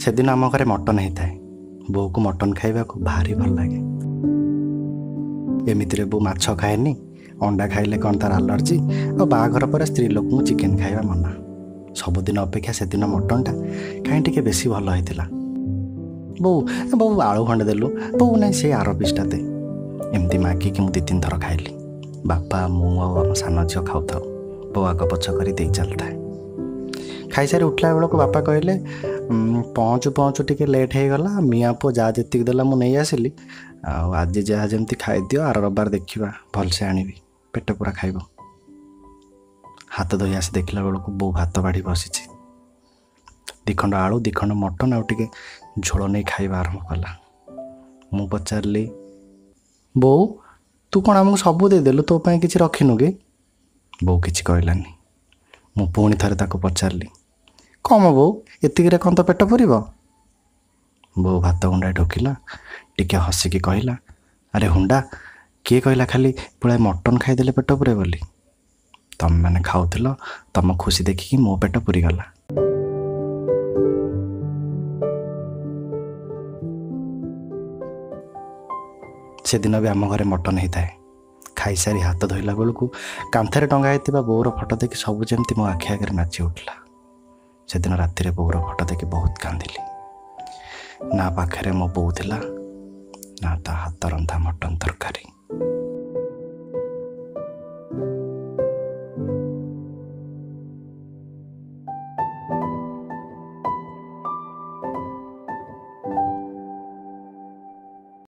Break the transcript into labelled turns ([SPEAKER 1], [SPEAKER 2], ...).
[SPEAKER 1] ସେଦିନ ଆମ ଘରେ ମଟନ୍ ହେଇଥାଏ। ବୋଉକୁ ମଟନ୍ ଖାଇବାକୁ ଭାରି ଭଲ ଲାଗେ। ଏମିତିରେ ବୋଉ ମାଛ ଖାଏନି, ଅଣ୍ଡା ଖାଇଲେ କ'ଣ ତାର ଆଲର୍ଜି, ଆଉ ବାହାଘର ପରେ ସ୍ତ୍ରୀ ଲୋକଙ୍କୁ ଚିକେନ୍ ଖାଇବା ମନା। ସବୁଦିନ ଅପେକ୍ଷା ସେଦିନ ମଟନ୍ଟା କାହିଁ ଟିକେ ବେଶୀ ଭଲ ହେଇଥିଲା। ବୋଉ ବୋଉ ଆଳୁ ଖଣ୍ଡେ ଦେଲୁ, ବୋଉ ନାଇଁ ସେଇ ଆର ପିସ୍ଟା ଦେ, ଏମିତି ମାଗିକି ମୁଁ 2-3 ଥର ଖାଇଲି। ବାପା, ମୁଁ ଆଉ ଆମ ସାନ ଝିଅ ଖାଉଥାଉ। ବୋଉ ଆଗ ପଛ କରି ଦେଇ ଚାଲିଥାଏ। ଖାଇସାରି ଉଠିଲା ବେଳକୁ ବାପା କହିଲେ, ପହଞ୍ଚୁ ପହଞ୍ଚୁ ଟିକେ ଲେଟ୍ ହେଇଗଲା, ମିଆଁ ପୁଅ ଯାହା ଯେତିକି ଦେଲା ମୁଁ ନେଇ ଆସିଲି, ଆଉ ଆଜି ଯାହା ଯେମିତି ଖାଇଦିଅ, ଆର ରବିବାର ଦେଖିବା ଭଲସେ ଆଣିବି, ପେଟ ପୁରା ଖାଇବ। ହାତ ଧୋଇ ଆସି ଦେଖିଲା ବେଳକୁ ବୋଉ ଭାତ ବାଢ଼ି ବସିଛି। 2 ଖଣ୍ଡ ଆଳୁ, 2 ଖଣ୍ଡ ମଟନ୍ ଆଉ ଟିକେ ଝୋଳ ନେଇ ଖାଇବା ଆରମ୍ଭ କଲା। ମୁଁ ପଚାରିଲି, ବୋଉ ତୁ କ'ଣ ଆମକୁ ସବୁ ଦେଇଦେଲୁ, ତୋ ପାଇଁ କିଛି ରଖିନୁ କି? ବୋଉ କିଛି କହିଲାନି। ମୁଁ ପୁଣି ଥରେ ତାକୁ ପଚାରିଲି, କମ ବୋଉ, ଏତିକିରେ କ'ଣ ତୋ ପେଟ ପୁରିବ? ବୋଉ ଭାତ ଗୁଣ୍ଡାଏ ଢୋକିଲା, ଟିକେ ହସିକି କହିଲା, ଆରେ ହୁଣ୍ଡା, କିଏ କହିଲା ଖାଲି ପୁଳାଏ ମଟନ୍ ଖାଇଦେଲେ ପେଟ ପୁରେ ବୋଲି? ତମେମାନେ ଖାଉଥିଲ, ତମ ଖୁସି ଦେଖିକି ମୋ ପେଟ ପୁରିଗଲା। ସେଦିନ ବି ଆମ ଘରେ ମଟନ୍ ହେଇଥାଏ। ଖାଇସାରି ହାତ ଧୋଇଲା ବେଳକୁ କାନ୍ଥରେ ଟଙ୍ଗା ହେଇଥିବା ବୋଉର ଫଟୋ ଦେଖି ସବୁ ଯେମିତି ମୋ ଆଖି ଆଗରେ ନାଚି ଉଠିଲା। ସେଦିନ ରାତିରେ ବୋଉର ଫଟୋ ଦେଖି ବହୁତ କାନ୍ଦିଲି। ନା ପାଖରେ ମୋ ବୋଉ ଥିଲା, ନା ତା ହାତ ରନ୍ଧା ମଟନ୍ ତରକାରୀ।